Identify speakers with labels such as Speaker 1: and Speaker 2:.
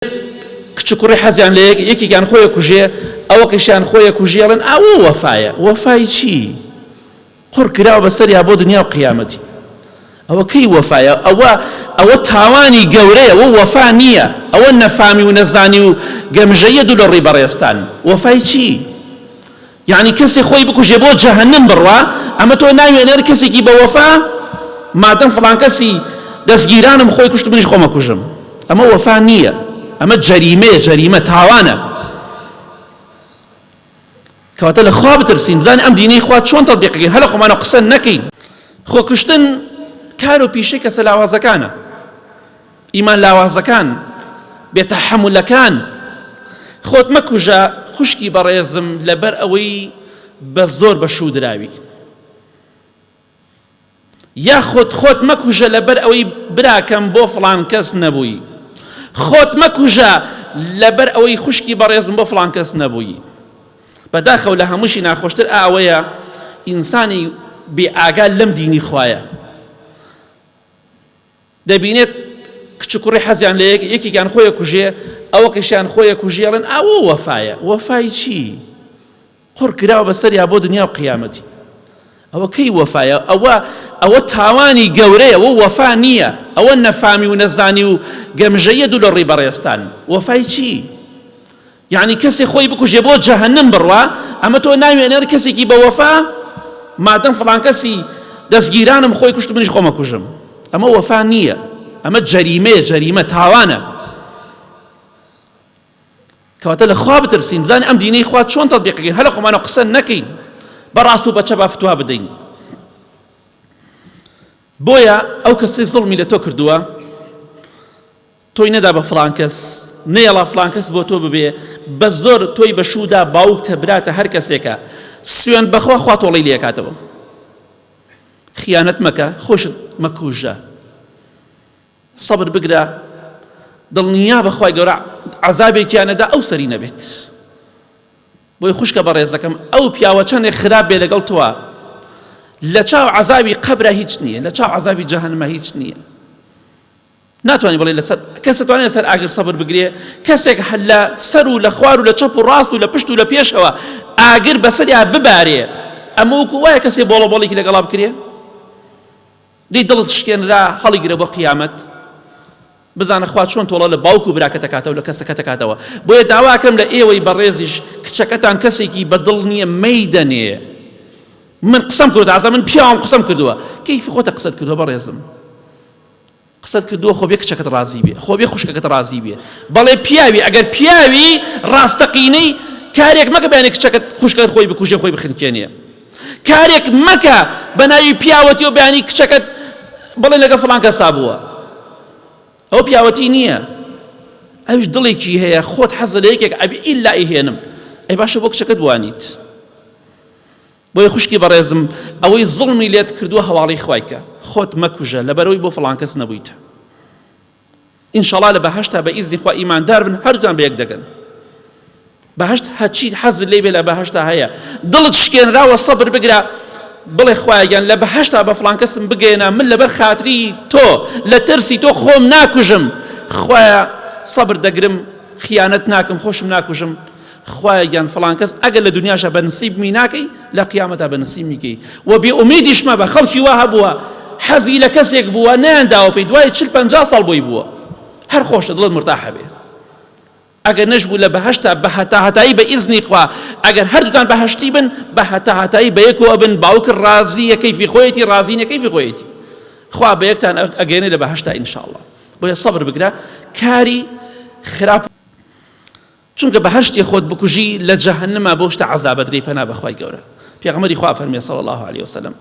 Speaker 1: کچ و کوڕی حەزیان لە یەک یەکێکیان خۆی کوژێ ئەوەکەشیان خۆی کوژێ ئەڵێن ئەوە وەفایە. وەفای چی؟ قڕ کراوە بەسەریا بۆ دنیا و قیامەتی. ئەوە کەی وەفایە؟ ئەوە ئەوە تاوانی گەورەیە، ئەوە وەفا نییە، ئەوە نەفامی و نەزانی و گەمژەییە دوو لە ڕووی بەڕێزتان. وەفای چی؟ یەعنی کەسێ خۆی بکوژێ بۆ جەهەنم بڕوا، ئەمە تۆ ناوی ئەنێر کەسێکی بە وەفا، مادەم فڵان کەسی دەستگیرانم خۆی کوشت منیش خۆم ئەکوژم. ئەمە وەفا نییە، ئەمە جەریمەیە، جەریمە، تاوانە. کەواتە لە خوا بترسین، بزانین ئەم دینەی خوا چۆن تەتبیقەکەین، هەر لە خۆمانەوە قسە نەکەین. خۆکوشتن کار و پیشەی کەسە لاوازەکانە، ئیمان لاوازەکان، بێتەحەمولەکان. خۆت مەکوژە خوشکی بەڕێزم لەبەر ئەوەی بە زۆر بە شوو دراوی. یاخود خۆت مەکوژە لەبەر ئەوەی براکەم بۆ فڵان کەس نەبووی. خۆت مەکوژە لەبەر ئەوەی خوشکی بەڕێزم بۆ فڵان کەس نەبووی. بەداخەوە لە هەمووشی ناخۆشتر ئەوەیە ئینسانی بێ ئاگا لەم دینی خوایە. دەبینێت کچ و کوڕی حەزیان لە یەک یەکێکیان خۆی کوژێ ئەوەکەشیان خۆی کوژێ ئەڵێن ئەوە وەفایە. وەفای چی؟ قڕ کراوە بەسەریا بۆ دنیا و قیامەتی. ئەوە کەی وەفایە؟ ئەوە ئەوە تاوانی گەورەیە، ئەوە وەفا نییە، ئەوە نەفامی و نەزانی و گەمژەییە دوو لە ڕووی بەڕێزتان. وەفای چی؟ یەعنی کەسێ خۆی بکوژێ بۆ جەهەنم بڕوا، ئەمە تۆ ناوی ئەنێر کەسێکی بە وەفا، مادەم فڵان کەسی دەستگیرانم خۆی کوشت منیش خۆم ئەکوژم. ئەمە وەفا نییە، ئەمە جەریمەیە، جەریمە، تاوانە. کەواتە لە خوا بترسین، بزانین ئەم دینەی خوا چۆن تەتبیقەکەین، هەر لە خۆمانەوە قسە نەکەین، بە ڕاست و بە چەپا فتوا بدەین. بۆیە ئەو کەسەی زوڵمی لە تۆ کردووە تۆی نەدا بە فڵان کەس، نەیەڵا فڵان کەس بۆ تۆ ببێ، بە زۆر تۆی بە شوودا باوکتە براتە هەر کەسێکە، سوێند بەخوا خوا تۆڵەی لێکاتەوە. خیانەت مەکە، خۆشت مەکوژە. سەبر بگرە دڵنیابە خوای گەورە عەزابێکیان نەدا ئەو سەری نەبێت. بۆی خوشکە بەڕێزەکەم ئەو پیاوە چەندێک خراپ بێ لەگەڵ تۆ لە چاو عەزابی قەبرە هیچ نییە، لە چاو عەزابی جەهەنمە هیچ نییە. ناتوانانی بڵێ لەسەر کەس توانێت لەسەر ئاگر سەبر بگرێ، کەسێک لە سەر و لە خوار و لە چەپ و ڕاست و لە پشت و لە پێشەوە ئاگر بەسەریا ببارێ، ئەمە وەکو وایە کەسێ بۆڵە بۆڵێکی لەگەڵا بکرێ. دەی دڵت شکێنرا هەڵیگرە بۆ قیامەت بزانە خوا چۆن تۆڵە لە باوک و براکەت ئەکاتەوە لە کەسەکەت ئەکاتەوە. بۆیە داواکەم لە ئێوەی بەڕێزیش کچەکەتان کەسێکی بە دڵ نییە مەیدەنێ. من قسەم کردووە ئازا من پیاوم قسەم کردووە کەیفی خۆتە قسەت کردووە بەڕێزم قسەت کردووە خۆ بێ کچەکەت ڕازی بێ خۆ بێ خوشکەکەت ڕازی بێ بەڵێ پیاوی ئەگەر پیاوی ڕاستەقینەی کارێک مەکە بەیانی کچەکەت خوشکەکەت خۆی بکوژێ خۆی بخنکێنێ کارێک مەکە بە ناوی پیاوەتی و بەیانی کچەکەت بڵێ لەگەڵ فڵان کەسا بووە. ئەوە پیاوەتی نییە. ئەویش دڵێکی هەیە خۆت حەز لە یەکێک ئەبی ئیلا ئیهێنم. ئەی باشە بۆ کچەکەت وانیت. بۆیە خوشکی بەڕێزم ئەوەی زوڵمی لێت کردووە هەواڵی خوای کە خۆت مەکوژە لەبەرەوەی بۆ فڵان کەس نەبوویتە. ئینشەڵا لە بەهەشتا بە ئیزنی خوا ئیماندار بن هەردووتان بە یەک دەگەن. بەهەشت هەرچی حەزت لێی بێ لە بەهەشتا هەیە. دڵت شکێنراوە سەبر بگرە بڵێ خوایە گیان لە بەهەشتا بە فڵان کەسم بگەیەنە من لەبەر خاتری تۆ لە ترسی تۆ خۆم ناکوژم خوایە سەبر دەگرم خیانەت ناکەم خۆشم ناکوژم خوایە گیان فڵان کەس ئەگەر لە دنیاشا بە نسیبمی ناکەی لە قیامەتا بە نسیبمی کەی و بێ ئومێدیش مەبە. خەڵکی وا هەبووە حەزی لە کەسێک بووە نەیان داوە پێی دوای 40 50 ساڵ بۆی بووە. هەر خۆشە دڵت مرتاحە بێ. ئەگەر نەشبوو لە بەهەشتا بە هەتاهەتایی بە ئیزنی خوا ئەگەر هەردووتان بەهەشتی بن بە هەتاهەتایی بە یەکەوە بن باوکت ڕازیە کەیفی خۆیەتی ڕازی نیە کەیفی خۆیەتی خوا بە یەکتان ئەگەیەنێ لە بەهەشتا ئینشاءاللە. بۆیە سەبر بگرە کاری خراپ چونکە بەهەشتی خۆت بکوژی لە جەهەنما بۆ شتە عەزابەدرێی پەنا بەخوای گەورە. پێغەمبەری خوا فەرمی صلی الله علیه وسلم.